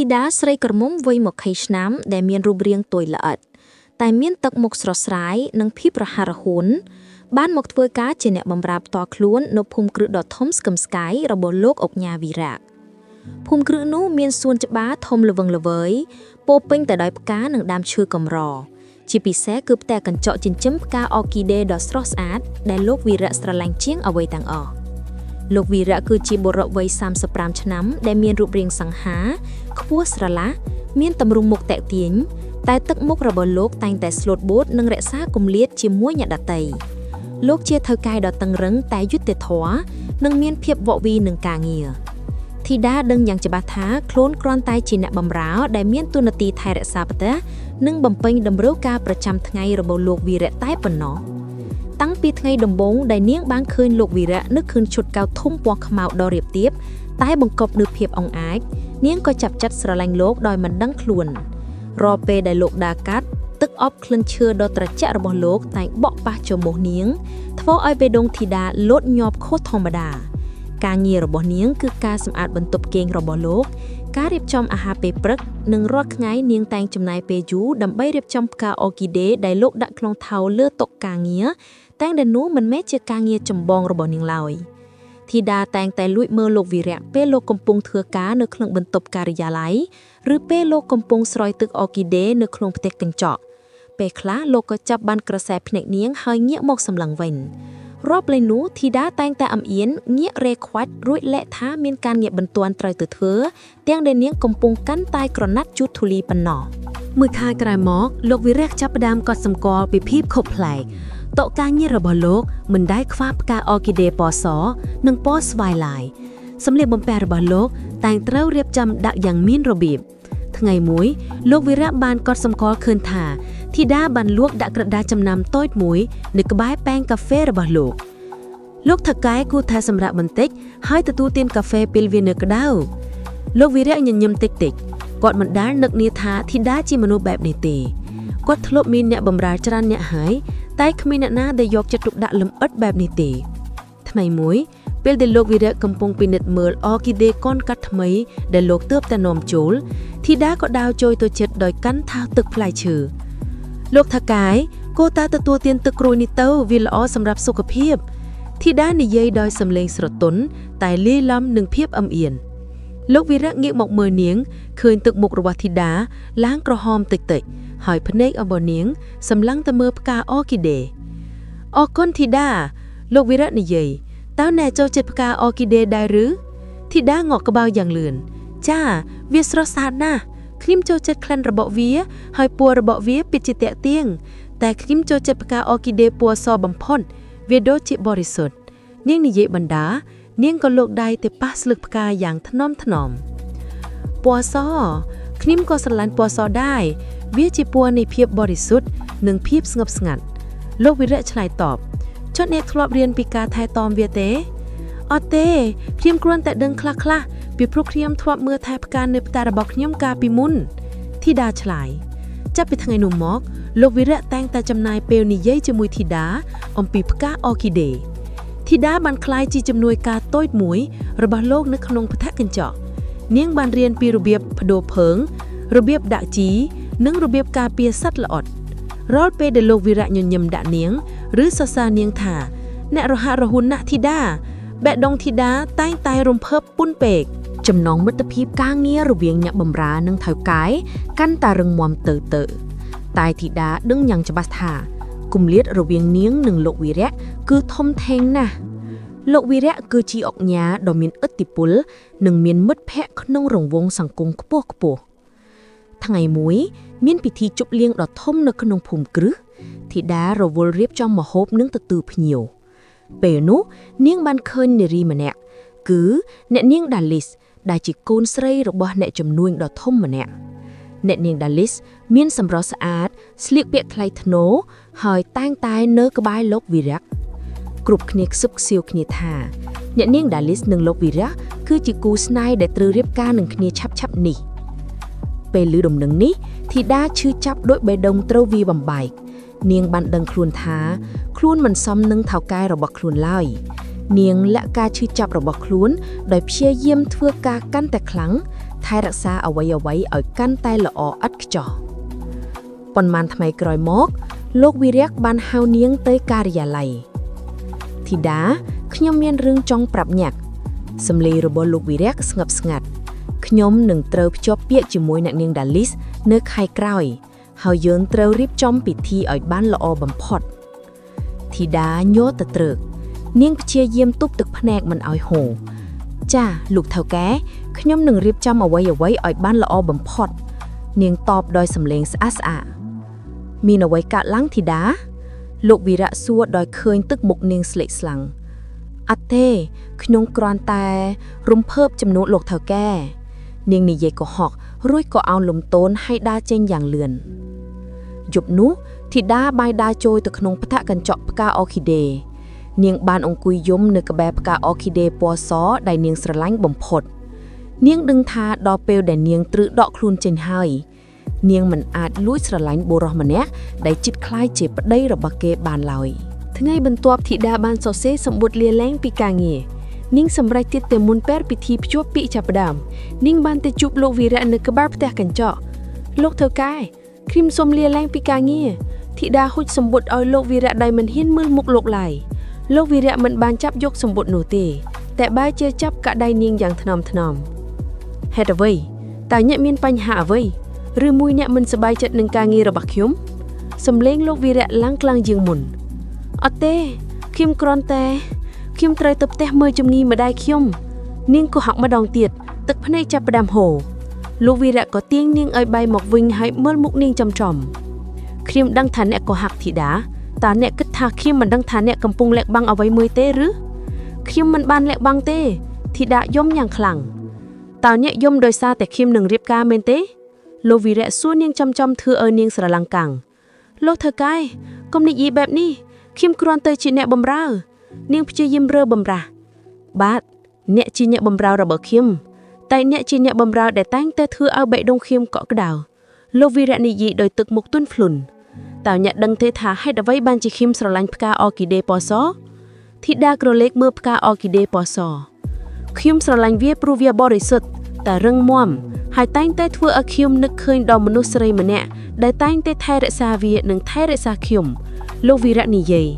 ធីតាស្រីក្រមុំវ័យ20ឆ្នាំដែលមានរូបរាងតូចល្អិតតែមានទឹកមុខស្រស់ស្រាយនិងភាពរហ័សរហួនបានមកធ្វើការជាអ្នកបម្រើផ្ទាល់ខ្លួននៅភូមិគ្រឹះដ៏ធំស្កឹមស្កាយរបស់លោកឧកញ៉ាវីរៈភូមិគ្រឹះនោះមានសួនច្បារធំល្វឹងល្វើយពោរពេញទៅដោយផ្កានិងដើមឈើកម្រជាពិសេសគឺផ្ទះកញ្ចក់ចិញ្ចឹមផ្កាអ័រគីដេដ៏ស្រស់ស្អាតដែលលោកវីរៈស្រឡាញ់ជាងអ្វីទាំងអស់លោកវីរៈគឺជាបុរសវ័យ35ឆ្នាំដែលមានរូបរាងសង្ហាខ្ពស់ស្រឡះមានទម្រង់មុខតាក់ទាញតែទឹកមុខរបស់លោកតែងតែស្លូតបូតនិងរក្សាគម្លាតជាមួយអ្នកដទៃលោកជាថៅកែដ៏តឹងរឹងតែយុត្តិធម៌និងមានភាពវក់វីនឹងការងារធីតាដឹងយ៉ាងច្បាស់ថាខ្លួនគ្រាន់តែជាអ្នកបម្រើដែលមានតួនាទីថែរក្សាផ្ទះនិងបំពេញតម្រូវការប្រចាំថ្ងៃរបស់លោកវីរៈតែប៉ុណ្ណោះតាំងពីថ្ងៃដំបូងដែលនាងបានឃើញលោកវីរៈនឹកឃើញឈុតកៅធំពណ៌ខ្មៅដ៏រាបទាបតែបង្កប់នូវភាពអង្អាចនាងក៏ចាប់ចិត្តស្រឡាញ់លោកដោយមិនដឹងខ្លួនរាល់ពេលដែលលោកដើរកាត់ទឹកអប់ក្លិនឈើដ៏ត្រជាក់របស់លោកតែងបក់ប៉ះច្រមុះនាងធ្វើឲ្យបេះដូងធីតាលោតញាប់ខុសធម្មតាការងាររបស់នាងគឺការសម្អាតបន្ទប់គេងរបស់លោកការរៀបចំអាហារពេលព្រឹកនិងរាល់ថ្ងៃនាងតែងចំណាយពេលយូរដើម្បីរៀបចំផ្កាអ័រគីដេដែលលោកដាក់ក្នុងថោលើតុការងារតែងដែលនោះមិនមែនជាការងារចម្បងរបស់នាងឡើយធីតាតែងតែលួចមើលលោកវីរៈពេលលោកកំពុងធ្វើការនៅក្នុងបន្ទប់ការិយាល័យឬពេលលោកកំពុងស្រោចទឹកអ័រគីដេនៅក្នុងផ្ទះកញ្ចក់ពេលខ្លះលោកក៏ចាប់បានក្រសែភ្នែកនាងហើយងាកមកសម្លឹងវិញរាប់លែងនោះធីតាតែងតែអំអៀនងាករេខ្វាច់រួចលែកថាមានការងារបន្ទាន់ត្រូវទៅធ្វើទាំងដែលនាងកំពុងកាន់តែក្រណាត់ជូតធូលីប៉ុណ្ណោះមួយខែក្រោយមកលោកវីរៈចាប់ផ្ដើមកត់សម្គាល់ពីភាពខុសប្លែកតុការងាររបស់លោកមិនដែលខ្វះផ្កាអ័រគីដេពណ៌សនិងពណ៌ស្វាយឡើយសម្លៀកបំពាក់របស់លោកតែងត្រូវរៀបចំដាក់យ៉ាងមានរបៀបថ្ងៃមួយលោកវីរៈបានកត់សម្គាល់ឃើញថាធីតាបានលួចដាក់ក្រដាសចំណាំតូចមួយនៅក្បែរពែងកាហ្វេរបស់លោកលោកថៅកែគួរថាសម្រាប់បន្តិចហើយទទួលទានកាហ្វេពេលវានៅក្តៅលោកវីរៈញញឹមតិចតិចគាត់មិនដែលនឹកនាថាធីតាជាមនុស្សបែបនេះទេគាត់ធ្លាប់មានអ្នកបម្រើច្រើនអ្នកហើយតែគ្មានអ្នកណាដែលយកចិត្តទុកដាក់លម្អិតបែបនេះទេថ្ងៃមួយពេលដែលលោកវីរៈកំពុងពិនិត្យមើលអ័រគីដេកូនកាត់ថ្មីដែលលោកទើបតែនាំចូលធីតាក៏ដើរចូលទៅជិតដោយកាន់ថោទឹកផ្លែឈើលោកថៅកែគួរតែទទួលទានទឹកក្រូចនេះទៅវាល្អសម្រាប់សុខភាពធីតានិយាយដោយសំឡេងស្រទន់តែលាយឡំនឹងភាពអឹមអៀនលោកវីរៈងាកមកមើលនាងឃើញទឹកមុខរបស់ធីតាឡើងក្រហមតិចតិចហើយភ្នែករបស់នាងសម្លឹងទៅមើលផ្កាអ័រគីដេអរគុណធីតាលោកវីរៈនិយាយតើអ្នកចូលចិត្តផ្កាអ័រគីដេដែរឬធីតាងក់ក្បាលយ៉ាងលឿនចាវាស្រស់ស្អាតណាស់ខ្ញុំចូលចិត្តក្លិនរបស់វាហើយពណ៌របស់វាពិតជាទាក់ទាញតែខ្ញុំចូលចិត្តផ្កាអ័រគីដេពណ៌សបំផុតវាដូចជាបរិសុទ្ធនាងនិយាយបណ្ដានាងក៏លោកដៃទៅប៉ះស្លឹកផ្កាយ៉ាងថ្នមថ្នមពណ៌សខ្ញុំក៏ស្រឡាញ់ពណ៌សដែរវាជាពណ៌នៃភាពបរិសុទ្ធនិងភាពស្ងប់ស្ងាត់លោកវីរៈឆ្លើយតបចុះអ្នកធ្លាប់រៀនពីការថែទាំវាទេអត់ទេខ្ញុំគ្រាន់តែដឹងខ្លះខ្លះពីព្រោះខ្ញុំធ្លាប់មើលថែផ្កានៅផ្ទះរបស់ខ្ញុំកាលពីមុនធីតាឆ្លើយចាប់ពីថ្ងៃនោះមកលោកវីរៈតែងតែចំណាយពេលនិយាយជាមួយធីតាអំពីផ្កាអ័រគីដេធីតាបានក្លាយជាជំនួយការតូចមួយរបស់លោកនៅក្នុងផ្ទះកញ្ចក់នាងបានរៀនពីរបៀបបដូរផើងរបៀបដាក់ជីនិងរបៀបការពារសត្វល្អិតរាល់ពេលដែលលោកវីរៈញញឹមដាក់នាងឬសរសើរនាងថាអ្នករហ័សរហួនណាស់ធីតាបេះដូងធីតាតែងតែរំភើបពុនពេកចំណងមិត្តភាពការងាររវាងអ្នកបម្រើនិងថៅកែកាន់តែរឹងមាំទៅទៅតែធីតាដឹងយ៉ាងច្បាស់ថាគម្លាតរវាងនាងនិងលោកវីរៈគឺធំធេងណាស់លោកវីរៈគឺជាឧកញ៉ាដ៏មានឥទ្ធិពលនិងមានមិត្តភក្តិក្នុងរង្វង់សង្គមខ្ពស់ខ្ពស់ថ្ងៃមួយមានពិធីជប់លៀងដ៏ធំនៅក្នុងភូមិគ្រឹះធីតារវល់រៀបចំម្ហូបនិងទទួលភ្ញៀវពេលនោះនាងបានឃើញនារីម្នាក់គឺអ្នកនាងដាលីសដែលជាកូនស្រីរបស់អ្នកជំនួញដ៏ធំម្នាក់អ្នកនាងដាលីសមានសម្រស់ស្អាតស្លៀកពាក់ថ្លៃថ្នូរហើយតែងតែនៅក្បែរលោកវីរៈគ្រប់គ្នាខ្សឹបខ្សៀវគ្នាថាអ្នកនាងដាលីសនិងលោកវីរៈគឺជាគូស្នេហ៍ដែលត្រូវរៀបការនឹងគ្នាឆាប់ៗនេះពេលឮដំណឹងនេះធីតាឈឺចាប់ដោយបេះដូងត្រូវវាបំបែកនាងបានដឹងខ្លួនថាខ្លួនមិនសមនឹងថៅកែរបស់ខ្លួនឡើយ នាងលាក់ការឈឺចាប់របស់ខ្លួនដោយព្យាយាមធ្វើការកាន់តែខ្លាំង ថែរក្សាអ្វីៗឲ្យកាន់តែល្អឥតខ្ចោះប៉ុន្មានថ្ងៃក្រោយមក លោកវីរៈបានហៅនាងទៅការិយាល័យធីតាខ្ញុំមានរឿងចង់ប្រាប់ញាក់សម្លេងរបស់លោកវីរៈស្ងប់ស្ងាត់ខ្ញុំនឹងត្រូវភ្ជាប់ពាក្យជាមួយអ្នកនាងដាលីសនៅខែក្រោយហើយយើងត្រូវរៀបចំពិធីឲ្យបានល្អបំផុតធីតាញ័រទៅត្រើកនាងព្យាយាមទប់ទឹកភ្នែកមិនឲ្យហូរចាលោកថៅកែខ្ញុំនឹងរៀបចំអ្វីៗឲ្យបានល្អបំផុតនាងតបដោយសម្លេងស្អាតស្អាតមានអ្វីកើតឡើងធីតាលោកវីរៈសួរដោយឃើញទឹកមុខនាងស្លេកស្លាំងអត់ទេខ្ញុំគ្រាន់តែរំភើបចំនួនលោកថៅកែនាងនិយាយកុហករួចក៏អោនលំទោនឲ្យដើរចេញយ៉ាងលឿនយប់នោះធីតាបាយដើរចូលទៅក្នុងផ្ទះកញ្ចក់ផ្កាអ័រគីដេនាងបានអង្គុយយំនៅក្បែរផ្កាអ័រគីដេពណ៌សដែលនាងស្រឡាញ់បំផុតនាងដឹងថាដល់ពេលដែលនាងទ្រឹដកខ្លួនចេញហើយនាងមិនអាចលួចស្រឡាញ់បុរសម្នាក់ដែលជិតក្លាយជាប្តីរបស់គេបានឡើយថ្ងៃបន្ទាប់ធីតាបានសរសេរសម្បត្តិលាលែងពីការងារនាងសម្រេចទៀតទៅមុនពេលពិធីភ្ជាប់ពាក្យចាប់ផ្ដើមនាងបានទៅជួបលោកវីរៈនៅក្បែរផ្ទះកញ្ចក់លោកថៅកែខ្ញុំសូមលាលែងពីការងារធីតាហុចសម្បត្តិឲ្យលោកវីរៈដែលមិនហ៊ានមើលមុខលោកឡើយលោកវីរៈមិនបានចាប់យកសម្បត្តិនោះទេតែបែរជាចាប់កាក់ដៃនាងយ៉ាងថ្នមថ្នមហេតុអ្វីតើអ្នកមានបញ្ហាអ្វីឬមួយអ្នកមិនសប្បាយចិត្តនឹងការងាររបស់ខ្ញុំសម្លេងលោកវីរៈឡើងខ្លាំងជាងមុនអត់ទេខ្ញុំគ្រាន់តែខ្ញុំត្រូវទៅផ្ទះមើលជំងឺម្ដាយខ្ញុំនាងក៏ហាក់ម្ដងទៀតទឹកភ្នែកចាប់ផ្ដើមហូរលោកវីរៈក៏ទាញនាងឲ្យបែរមកវិញហើយមើលមុខនាងចំចំខ្ញុំដឹងថាអ្នកក៏ហាក់ធីតាតើអ្នកគិតថាខ្ញុំមិនដឹងថាអ្នកកំពុងលាក់បាំងអ្វីមួយទេឬខ្ញុំមិនបានលាក់បាំងទេធីតាយំយ៉ាងខ្លាំងតើអ្នកយំដោយសារតែខ្ញុំនឹងរៀបការមែនទេលោកវីរៈសួរនាងចំចំធ្វើឲ្យនាងស្រឡាំងកាំងលោកថៅកែកុំនិយាយបែបនេះខ្ញុំគ្រាន់តែជាអ្នកបម្រើនាងព្យាយាមរើបំរាស់បាទអ្នកជាអ្នកបម្រើរបស់ខ្ញុំតែអ្នកជាអ្នកបម្រើដែលតែងតែធ្វើឲ្យបេះដូងខ្ញុំកក់ក្ដៅលោកវីរៈនិយាយដោយទឹកមុខទន់ភ្លន់តើអ្នកដឹងទេថាហេតុអ្វីបានជាខ្ញុំស្រឡាញ់ផ្កាអ័រគីដេពណ៌សធីតាក្រឡេកមើលផ្កាអ័រគីដេពណ៌សខ្ញុំស្រឡាញ់វាព្រោះវាបរិសុទ្ធតែរឹងមាំហើយតែងតែធ្វើឲ្យខ្ញុំនឹកឃើញដល់មនុស្សស្រីម្នាក់ដែលតែងតែថែរក្សាវានិងថែរក្សាខ្ញុំលោកវីរៈនិយាយ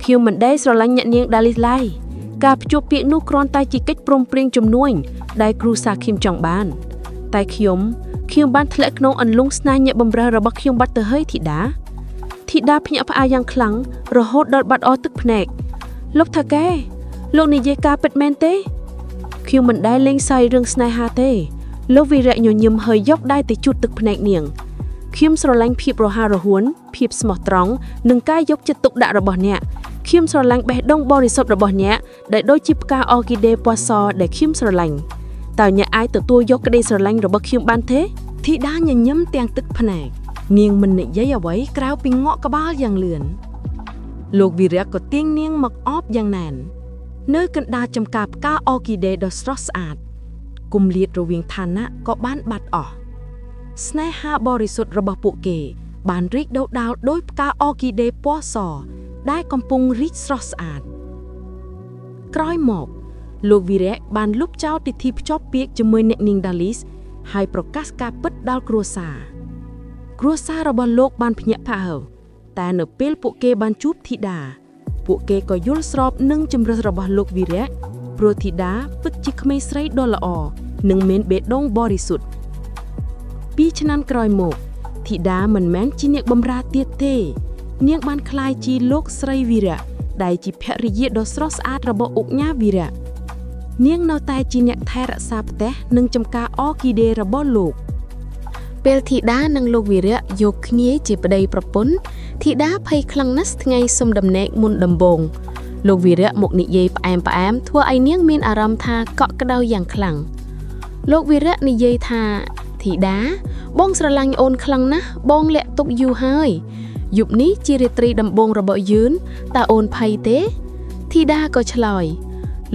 ខ្ញុំមិនដែលស្រឡាញ់អ្នកនាងដាលីសឡើយការភ្ជាប់ពាក្យនោះគ្រាន់តែជាកិច្ចព្រមព្រៀងជំនួញដែលគ្រូសាខ្ញុំចង់បានតែខ្ញុំបានធ្លាក់ក្នុងអន្លង់ស្នេហ៍អ្នកបម្រើរបស់ខ្ញុំបាត់ទៅហើយធីតាធីតាភ្ញាក់ផ្អើលយ៉ាងខ្លាំងរហូតដល់បាត់អស់ទឹកភ្នែកលោកថៅកែលោកនិយាយការពិតមែនទេខ្ញុំមិនដែលលេងសើចរឿងស្នេហាទេលោកវីរៈញញឹមហើយយកដៃទៅជូតទឹកភ្នែកនាងខ្ញុំស្រឡាញ់ភាពរហ័សរហួនភាពស្មោះត្រង់និងការយកចិត្តទុកដាក់របស់អ្នកខ្ញុំស្រឡាញ់បេះដូងបរិសុទ្ធរបស់អ្នកដែលដូចជាផ្កាអ័រគីដេពណ៌សដែលខ្ញុំស្រឡាញ់តើអ្នកអាចទទួលយកក្តីស្រឡាញ់របស់ខ្ញុំបានទេធីតាញញឹមទាំងទឹកភ្នែកនាងមិននិយាយអ្វីក្រៅពីងក់ក្បាលយ៉ាងលឿនលោកវីរៈក៏ទាញនាងមកអបយ៉ាងណែននៅកណ្ដាលចំការផ្កាអ័រគីដេដ៏ស្រស់ស្អាតគម្លាតរវាងឋានៈក៏បានបាត់អស់ស្នេហាបរិសុទ្ធរបស់ពួកគេបានរីកដុះដាលដោយផ្កាអ័រគីដេពណ៌សដែលកំពុងរីកស្រស់ស្អាតក្រោយមកលោកវីរៈបានលុបចោលពិធីភ្ជាប់ពាក្យជាមួយអ្នកនាងដាលីសហើយប្រកាសការពិតដល់គ្រួសារគ្រួសាររបស់លោកបានភ្ញាក់ផ្អើលតែនៅពេលពួកគេបានជួបធីតាពួកគេក៏យល់ស្របនឹងជម្រើសរបស់លោកវីរៈព្រោះធីតាពិតជាក្មេងស្រីដ៏ល្អនិងមានបេះដូងបរិសុទ្ធ2ឆ្នាំក្រោយមកធីតាមិនមែនជាអ្នកបម្រើទៀតទេនាងបានក្លាយជាលោកស្រីវីរៈដែលជាភរិយាដ៏ស្រស់ស្អាតរបស់ឧកញ៉ាវីរៈនាងនៅតែជាអ្នកថែរក្សាផ្ទះនិងចំការអ័រគីដេរបស់លោកពេលធីតានិងលោកវីរៈយកគ្នាជាប្តីប្រពន្ធធីតាភ័យខ្លាំងណាស់ថ្ងៃសុំដំណេកមុនដំបូងលោកវីរៈមកនិយាយផ្អែមផ្អែមធ្វើឲ្យនាងមានអារម្មណ៍ថាកក់ក្ដៅយ៉ាងខ្លាំងលោកវីរៈនិយាយថាធីតាបងស្រឡាញ់អូនខ្លាំងណាស់បងលាក់ទុកយូរហើយយប់នេះជារាត្រីដំបូងរបស់យើងតើអូនភ័យទេធីតាក៏ឆ្លើយ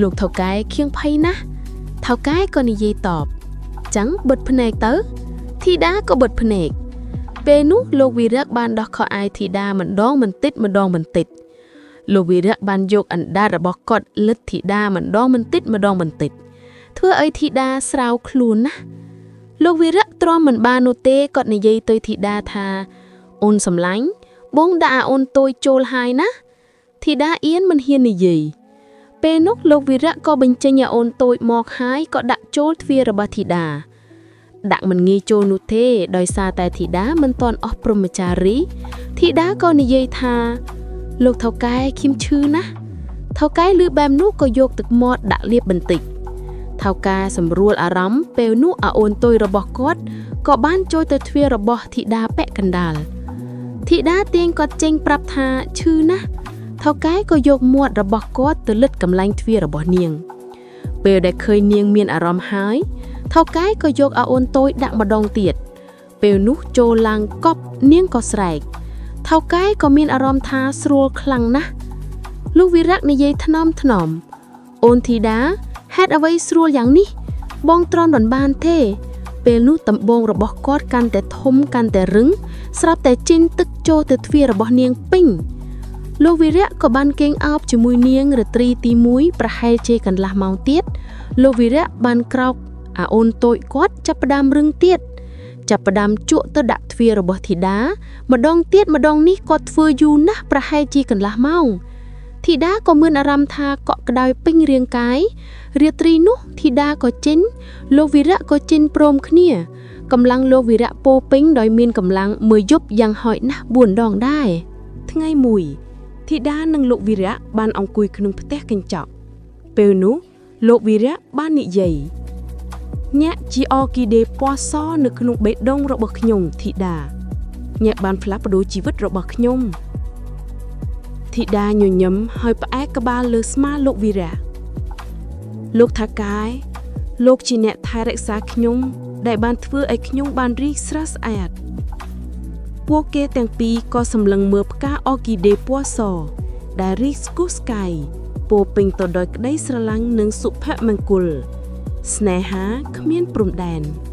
លោកថៅកែខៀងភ័យណាស់ថៅកែក៏និយាយតបចឹងបិទភ្នែកទៅធីតាក៏បិទភ្នែកពេលនោះលោកវីរៈបានដោះខោអាវធីតាម្ដងបន្តិចម្ដងបន្តិចលោកវីរៈបានយកអណ្ដាតរបស់គាត់លិតធីតាម្ដងបន្តិចម្ដងបន្តិចធ្វើឲ្យធីតាស្រោខ្លួនណាស់ លោកវីរៈទ្រាំមិនបាននោះទេគាត់និយាយទៅធីតាថាអូនសំឡាញ់បងដាក់អាអូនតូចចូលហើយណាធីតាអៀនមិនហ៊ាននិយាយពេលនោះលោកវីរៈក៏បញ្ចេញអាអូនតូចមកហើយក៏ដាក់ចូលទ្វាររបស់ធីតាដាក់មិនងាយចូលនោះទេដោយសារតែធីតាមិនទាន់អស់ព្រហ្មចារីធីតាក៏និយាយថាលោកថៅកែឃីមឈឺណាស់ថៅកែលឺបែបនោះក៏យកទឹកមាត់ដាក់លាបបន្តិចថៅកែសម្រួលអារម្មណ៍ពេលនោះអាអូនតូចរបស់គាត់ក៏បានចូលទៅទ្វាររបស់ធីតាពាក់កណ្ដាលធីតាទាញគាត់ចេញប្រាប់ថាឈឺណាស់ថៅកែក៏យកមាត់របស់គាត់ទៅលិតកម្លែងទ្វាររបស់នាងពេលដែលឃើញនាងមានអារម្មណ៍ហើយថៅកែក៏យកអាអូនតូចដាក់ម្ដងទៀតពេលនោះចូលឡើងកប់នាងក៏ស្រែកថៅកែក៏មានអារម្មណ៍ថាស្រួលខ្លាំងណាស់លោកវីរៈនិយាយថ្នមថ្នមអូនធីតាហេតុអ្វីស្រួលយ៉ាងនេះបងទ្រាំមិនបានទេពេលនោះដំបងរបស់គាត់កាន់តែធំកាន់តែរឹងស្រាប់តែចេញទឹកចូលទៅទ្វាររបស់នាងពេញលោកវីរៈក៏បានគេងអោបជាមួយនាងរាត្រីទី1ប្រហែលជាកន្លះម៉ោងទៀតលោកវីរៈបានក្រោកអាអូនតូចគាត់ចាប់ផ្ដើមរឹងទៀតចាប់ផ្ដើមជក់ទៅដាក់ទ្វាររបស់ធីតាម្ដងទៀតម្ដងនេះគាត់ធ្វើយូរណាស់ប្រហែលជាកន្លះម៉ោងធីតាក៏មានអារម្មណ៍ថាកក់ក្ដៅពេញរាងកាយរាត្រីនោះធីតាក៏ចេញលោកវីរៈក៏ចេញព្រមគ្នាកម្លាំងលោកវីរៈពោពេញដោយមានកម្លាំងមួយយប់យ៉ាងហោចណាស់4ដងដែរថ្ងៃមួយធីតានិងលោកវីរៈបានអង្គុយក្នុងផ្ទះកញ្ចក់ពេលនោះលោកវីរៈបាននិយាយអ្នកជាអគីដេពណ៌សនៅក្នុងបេះដូងរបស់ខ្ញុំធីតាអ្នកបានផ្លាស់ប្ដូរជីវិតរបស់ខ្ញុំធីតាញញឹមហើយផ្អែកក្បាលលើស្មាលោកវីរៈលោកថាកែលោកជាអ្នកថែរក្សាខ្ញុំដែលបានធ្វើឲ្យខ្ញុំបានរីកស្រស់ស្អាតពួកគេទាំងពីរក៏សម្លឹងមើលផ្កាអគីដេពណ៌សដែលរីកស្គុះស្កាយពោពេញទៅដោយក្តីស្រឡាញ់និងសុភមង្គលស្នេហាគ្មានព្រំដែន។